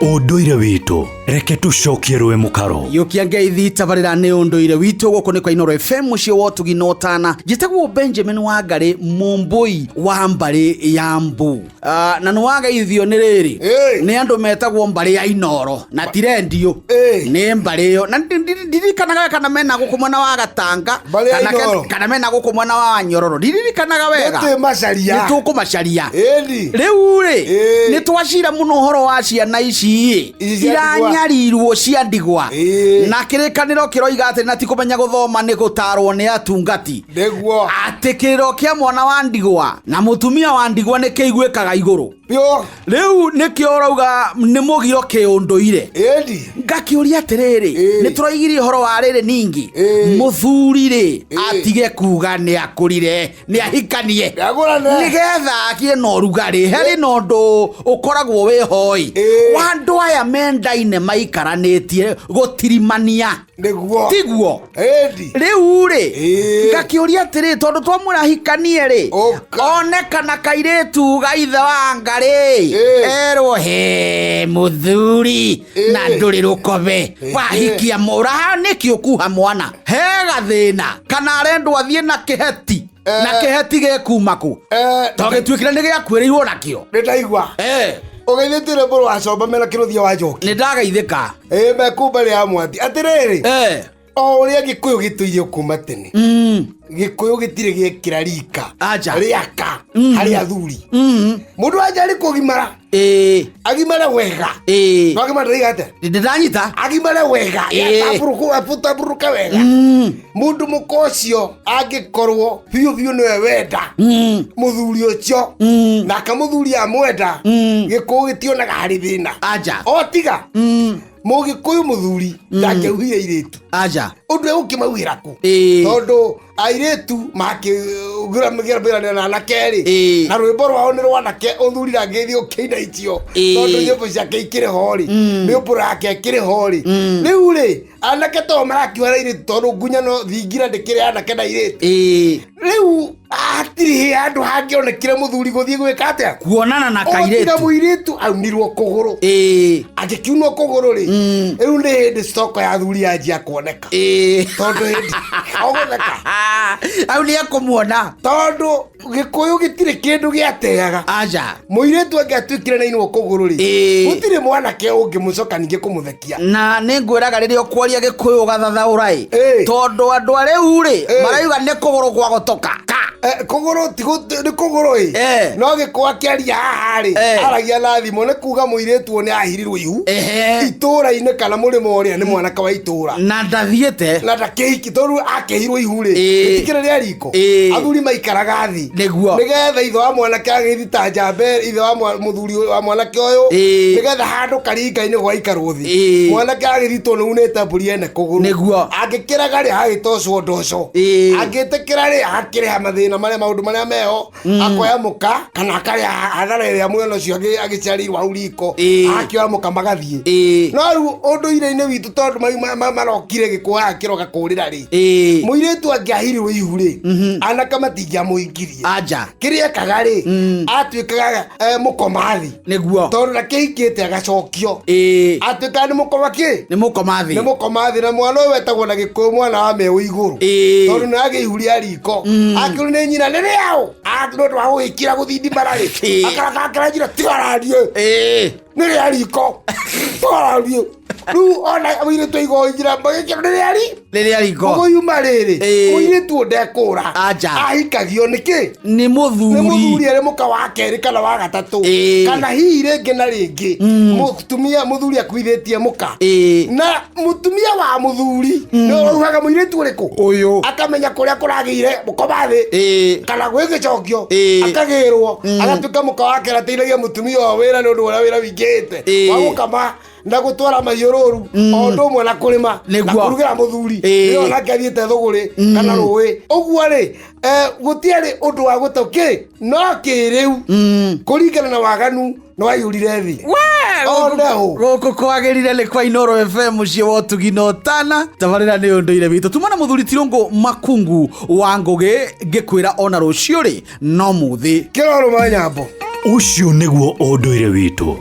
Ũndũire witũ, reke tũcokie rũĩ mũkaro. Yũkia ngeithi tabarĩra nĩ ũndũire witũ gũkũ nĩ kwa Inooro FM mũciĩ wa ũtugi na ũtana. Njĩtagwo Benjamin Wangarĩ, mũmbũi wa mbarĩ ya Mbu. Na nĩ wageithio nĩ rĩrĩ Ĩĩ. nĩ andũ metagwo mbarĩ ya Inooro na ti rendio Ĩĩ. nĩ mbarĩ ĩyo na ndirikanaga kana mena gũkũ mwena wa Gatanga Mbarĩ ya kana ke- Inooro. kana mena gũkũ mwena wa Nyororo, ndirikanaga wega. Nĩtwĩmacaria. Nĩ tũkũmacaria. Ĩni. Rĩu rĩ, Ĩĩ. nĩ twacira mũno ũhoro wa ciana ici ĩ Ici cia ndigwa. iranyarirwo cia ndigwa Ĩĩ. na kĩrĩkanĩro kĩroiga atĩ na ti kũmenya gũthoma nĩ gũtarwo nĩ atungati Nĩguo. atĩ kĩrĩro kĩa mwana wa ndigwa na mũtumia wa ndigwa nĩ kĩiguĩkaga igũrũ. Biũ. Rĩu nĩkĩo ũrauga nĩ mũgiro kĩũndũire. Ĩni. Ngakĩũria atĩrĩrĩ, Ĩĩ. nĩ tũroigirie ũhoro wa rĩrĩ ningĩ Ĩĩ. mũthuri rĩ Ĩĩ. atige kuga nĩ akũrire nĩ ahikanie Nĩagũrane. nĩgetha akie na ũrugarĩ harĩ na ũndũ ũkoragwo wĩ hoi Ĩĩ. wa andũ aya mendaine maikaranĩtie gũtirimania. Nĩguo. Tiguo? Ĩni. Rĩu rĩ, Ĩĩ. ngakĩũria atĩrĩ, tondũ twamwĩra ahikanie rĩ, Ũka. one kana kairĩtu ga ithe wa ngarĩ Ĩĩ. erwo he mũthuri Ĩĩ. na ndũrĩ rũkobe Ĩĩ. wahikia mũra nĩkĩ ũkuha mwana he gathĩna kana arendwo athiĩ na kĩheti na kĩheti gĩkuma kũ to gĩtuĩkire nĩ gĩakuĩrĩirwo nakĩo. Nĩ ndaigua. Ũgeithĩtire mũrũ wa comba mena kĩrũthia wa njoki. Nĩ ndagaithĩka. Ĩĩ, mekumba rĩa mwati atĩrĩrĩ, o ũrĩa gĩkũyũ gĩtũire kuma tene, gĩkũyũ gĩtirĩ gĩekĩra rika Aja. rĩaka harĩ athuri. Mũndũ wanja arĩ kũgimara, agimare wega. No agimara ndĩiga atĩa? Ndĩranyita. Agimare wega, atamburuke wega. Mũndũ mũka ũcio angĩkorwo biũ biũ nĩwe wenda mũthuri ũcio nake mũthuri amwenda, gĩkũyũ gĩtionaga harĩ thĩna. Aja. O tiga mũgĩkũyũ mũthuri ndangĩauhire airĩtu. Aja. Ũndũ egũkĩmauhĩra kũ? Tondũ airĩtu makĩgĩranĩra na anake rĩ, na rwĩmbo rwao nĩ rwanake, ũthuri ndangĩthiĩ ũkĩina icio tondũ nyĩmbo ciake ikĩrĩ ho rĩ, mĩũmbũro yake ĩkĩrĩ ho rĩ. Rĩu rĩ, anake to marakiuhara airĩtu tondũ ngunyano thingira ndĩkĩrĩ anake na airĩtu. Rĩu hatirĩ handũ hangĩonekire mũthuri gũthiĩ gwĩka atĩa? Kuonana na Otiga kairĩtu. Mũirĩtu aunirwo kũgũrũ. Angĩkiunwo kũgũrũ rĩ, rĩu nĩ hĩndĩ stoko ya athuri yanjia kuoneka. Tondũ hĩndĩ ogũtheka. Au nĩ ekũmuona. Tondũ gĩkũyũ gĩtirĩ kĩndũ gĩateaga. Aja. Mũirĩtu angĩatuĩkire na inwo kũgũrũ rĩ, gũtirĩ mwanake ũngĩmũcoka ningĩ kũmũthekia. Na nĩ ngwĩraga rĩrĩa ũkwaria gĩkũyũ ũgathathaũra ĩ, tondũ andũ a rĩu rĩ marauga nĩ kũgũrũ gwa gũtoka ka. Kũgũrũ ti nĩ kũgũrũ ĩ. No gĩkũyũ akĩaria haha rĩ, aragia na thimũ, nĩ kuga mũirĩtu ũyũ nĩ ahirirwo ihu itũũra-inĩ kana mũrĩmo ũrĩa nĩ mwanake wa itũũra. Na ndathiĩte. Na ndakĩhiki tondũ akĩhirwo ihu rĩ, rĩtikĩrĩ rĩa riko. Athuri maikaraga thĩ. Nĩgetha ithe wa mwanake agĩthi ta njambe ithe wa mũthuri wa mwanake ũyũ, nĩgetha handũ karinga-inĩ gwaikarwo thĩ. Mwanake agĩthitwo nĩ unĩte mbũri ene kũgũrũ. Angĩkĩraga rĩ, agagĩtocwo ndoco. Angĩtĩkĩra rĩ, agakĩrĩha mathĩna marĩa maũndũ marĩa meho, akoya mũka kana akarĩa hathara ĩrĩa mwana ũcio agĩciarĩirwo hau riko, akĩoya mũka magathiĩ. No rĩu ũndũire-inĩ witũ tondũ marokire gĩkũya kĩroka kũrĩra rĩ, mũirĩtu angĩahirirwo ihu rĩ, anake matingĩamũhikirie. Aja. Kĩrĩa ekaga rĩ, atuĩkaga mũkomathi. Tondũ ndakĩhikĩte agacokio. Atuĩkaga nĩ mũkoma kĩ? Nĩ mũkomathi. Nĩ mũkomathi, na mwana ũyũ wetagwo na gĩkũyũ mwana wa meũ igũrũ. Tondũ nĩ agĩ ihu rĩa riko. Akĩrwo nĩ nyina nĩ rĩaũ? Nĩ ũndũ wa gũgĩkira gũthindimara rĩ. Akarakakĩra nyina tigarariĩ. Nĩ rĩa riko. Tigarariĩ. Rĩu ona mũirĩtu aigua njĩra magĩkĩro nĩ rĩa ri? Nĩ rĩa riko. Ũguo yuma rĩrĩ. Mũirĩtu ũyũ ndekũra. Aja. Ahikagio nĩ kĩ? Nĩ mũthuri. Nĩ mũthuri arĩ mũka wa kerĩ kana wa gatatũ. Kana hihi rĩngĩ na rĩngĩ. Mũtumia mũthuri akuithĩtie mũka. Na mũtumia wa mũthuri nĩ ũrauhaga mũirĩtu ũrĩkũ? Ũyũ. Akamenya kũrĩa kũragĩire mũkoma thĩ. Kana gwĩ gĩcokio. Akagĩrwo. Agatuĩka mũka wake ateithagia mũtumia wa wĩra nĩ ũndũ ũrĩa wĩra wingĩhĩte. Wa gũkama na gũtwara mahiũ rũru o ũndũ ũmwe na kũrĩma na kũrugĩra mũthuri. Nĩyo nake athiĩte thũgũrĩ kana rũĩ ũguo rĩ, gũtiarĩ ũndũ wa gũte kĩ no kĩrĩu kũringana na waganu nĩ waiyũrire thĩ. One hũ. Gũkũ kwagĩrire nĩ kwa Inooro FM mũciĩ wa ũtugi na ũtana. Tabarĩra nĩ ũndũire witũ. Tuma na mũthuri Tirũngũ Makungu wa Ngũgĩ ngĩkwĩra ona rũciũ rĩ no mũthĩ. Kĩrorũma nyambo. Ũcio nĩguo ũndũire witũ.